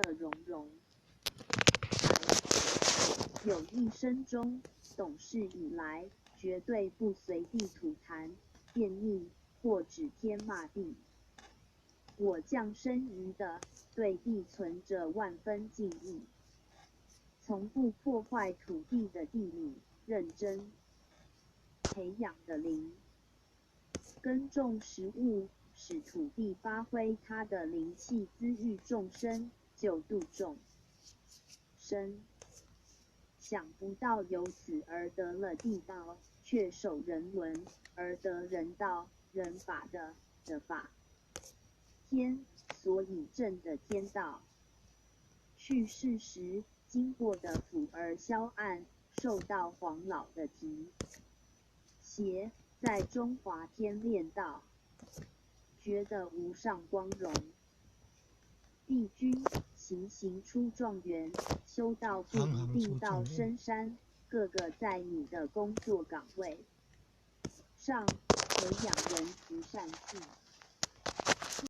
樂融融。有一生中，懂事以來，絕對不隨地吐痰、便溺或指天罵地。我降生於的，對地存著萬分敬意。從不破壞土地的地米，認真培養的靈。耕種食物，使土地發揮它的靈氣滋育眾生，救度眾生。想不到由此而得了地道，卻守人倫，而得人道、人法的的法天，所以證得天道。去世時，經過的府而銷案，受到黃老的提攜，在中華天煉道，覺得無上光榮。帝君，行行出狀元，修道不一定到深山，個個在你的工作崗位上培養仁慈善信。